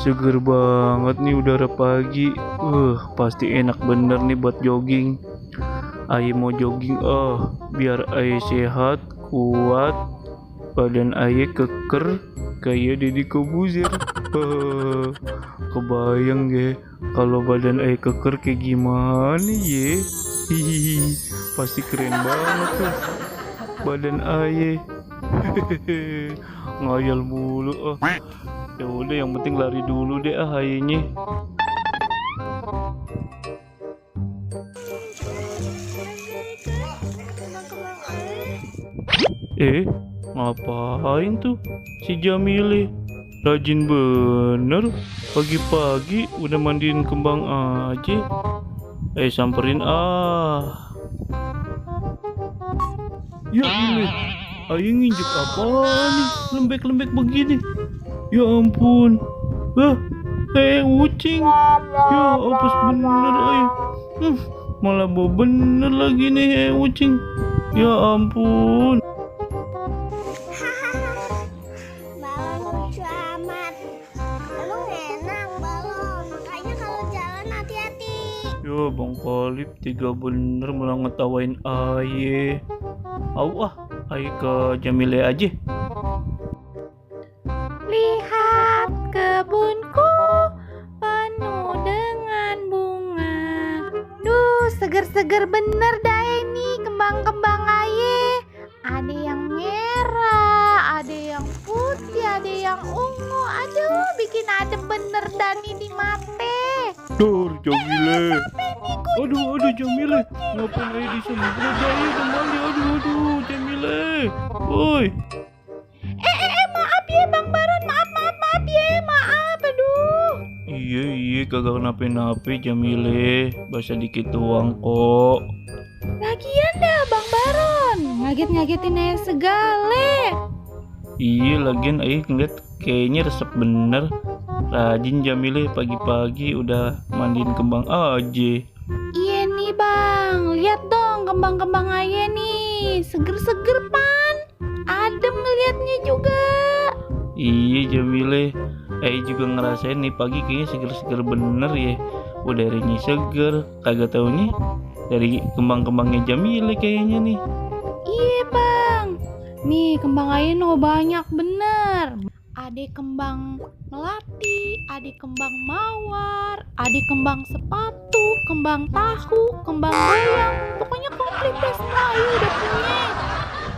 seger banget nih udara pagi. Pasti enak bener nih buat jogging. Aye mau jogging biar aye sehat, kuat, badan aye keker kayak Deddy Kobuzer. Kebayang ya kalau badan aye keker kayak gimana ye. Hihihi, pasti keren banget tuh badan aye. Ngayal mulu. Ya udah, yang penting lari dulu deh ayenya. Ngapain tuh si Jamile? Rajin bener, pagi-pagi udah mandiin kembang aja. Samperin Ya ini, ayo nginjek apa nih, lembek-lembek begini. Ya ampun. Ucing. Ya apes bener ayo. Malah bau bener lagi nih ucing. Ya ampun. Balon lucu amat. Lu enak balon, makanya kalau jalan hati-hati. Ya Bang Kalip tiga bener malah ngetawain aye. Ayo ke Jamile aja. Lihat kebunku penuh dengan bunga. Duh, seger-seger bener dah ini kembang-kembang aye. Ada yang merah, ada yang putih, ada yang ungu. Aduh, bikin adem bener dan ini mate. Jamile. Aduh Jamile, ngapain aja di sana? Ayo kembali. Aduh Jamile. Woi. Maaf ya Bang Baron, maaf ya, maaf. Aduh. Iya, kagak kenapa-napa Jamile, basah dikit doang kok. Lagian dah Bang Baron, ngaget-ngagetin aja segale. Iya, lagian ayo ngeliat kayaknya resep bener. Rajin Jamile, pagi-pagi udah mandiin kembang aja. Iya nih Bang, lihat dong kembang-kembang aja nih, seger-seger pan, adem ngeliatnya juga. Iya Jamile, juga ngerasain nih pagi kayaknya seger-seger bener ya. Udaranya seger, kagak taunya dari kembang-kembangnya Jamile kayaknya nih. Iya Bang, nih kembang aja no banyak bener. Ada kembang melati, ada kembang mawar, ada kembang sepatu, kembang tahu, kembang goyang. Pokoknya komplit deh semua ayo udah punya.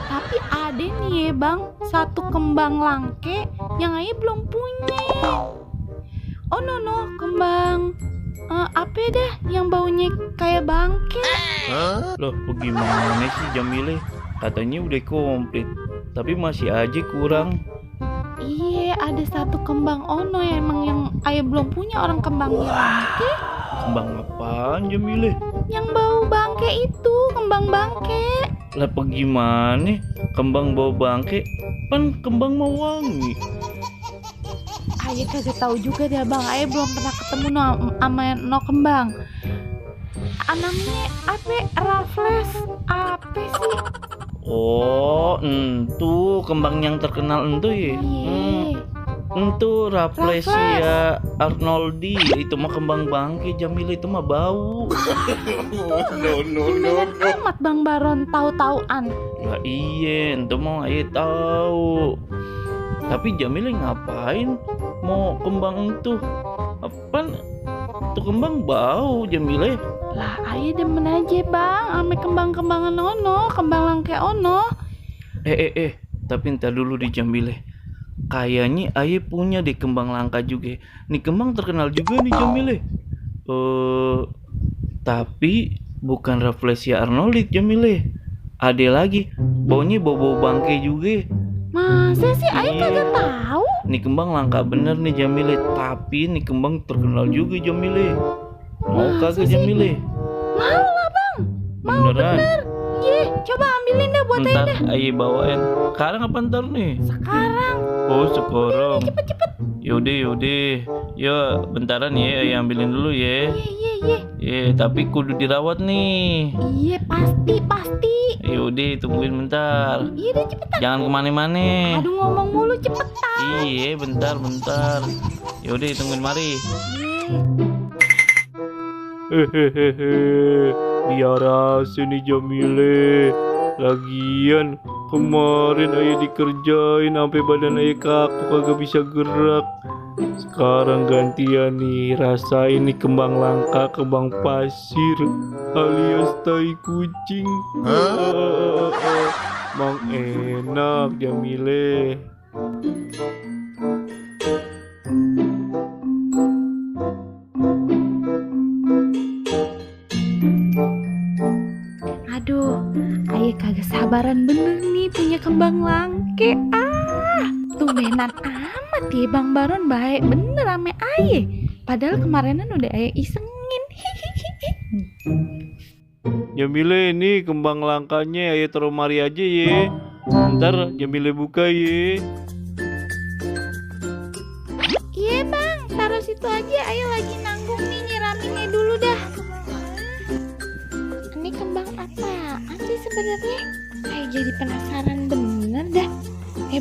Tapi ada nih ya Bang, satu kembang langke yang ayo belum punya. Oh no, kembang apa dah yang baunya kayak bangke. Loh, bagaimana sih Jamile? Katanya udah komplit, tapi masih aja kurang. Iya, ada satu kembang ono ya, emang yang ayah belum punya orang kembangnya bangke. Kembang apaan Jamile? Yang bau bangke itu, kembang bangke. Lah gimana? Kembang bau bangke? Kan kembang mau wangi. Ayah kagak tahu juga dah Bang, ayah belum pernah ketemu sama no kembang. Namanya apa? Raffles apa sih? Oh, entu kembang yang terkenal entu ya. Iya. Entu Rafflesia Arnoldi, itu mah kembang bangke Jamile, itu mah bau. Gimana amat Bang Baron tahu-tauan. Lah iya, entu mau ayo tahu. Tapi Jamile ngapain mau kembang itu? Apaan? Tuh kembang bau Jamile. Lah ayah demen aja Bang ame kembang-kembangan ono, kembang langke ono. Tapi entar dulu di Jamile. Kayaknya ayah punya di kembang langka juga. Nih kembang terkenal juga nih Jamile. Tapi bukan Rafflesia Arnoldi Jamile. Ada lagi, baunya bau-bau bangke juga. Masa sih ayah kagak tahu? Nih kembang langka bener nih Jamile, tapi nih kembang terkenal juga Jamile. Mau kagak Jamile? Mau lah Bang. Mau Beneran? bener. Ye, coba ambilin dah buat Ntar Aida. ayo bawain. Sekarang apa ntar nih? Sekarang. Oh sekarang. Cepet. Yaudah. Ya bentaran ya, ayo ambilin dulu ya. Ye. Tapi kudu dirawat nih. Iya, pasti. Yaudah tungguin bentar. Iya deh, cepetan. Jangan kemana-mana. Aduh, ngomong mulu, cepetan. Iya bentar. Yaudah tungguin mari. Hehehe. Biar nih Jamile. Lagian kemarin ayah dikerjain sampai badan ayah kaku kagak bisa gerak. Sekarang gantian nih, rasain nih kembang langka, kembang pasir alias tai kucing. Mang enak Jamile. Aduh, ayah kagak sabaran bener nih punya kembang langke. Tumbenan amat ya Bang Baron, baik bener ame ayah. Padahal kemarinan udah ayah isengin. Jamile ini kembang langkanya ayah taruh mari aja ya. Ntar Jamile buka ya. Iya Bang, taruh situ aja. Ayah lagi nanggung nih, nyiraminnya dulu dah. Ini kembang apaan sih sebenarnya? Ayah jadi penasaran bener dah.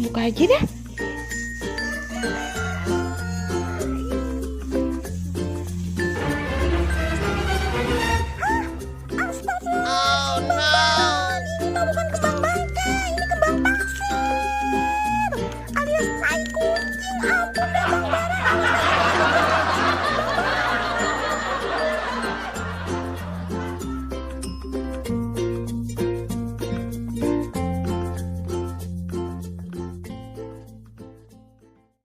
Buka aja dah.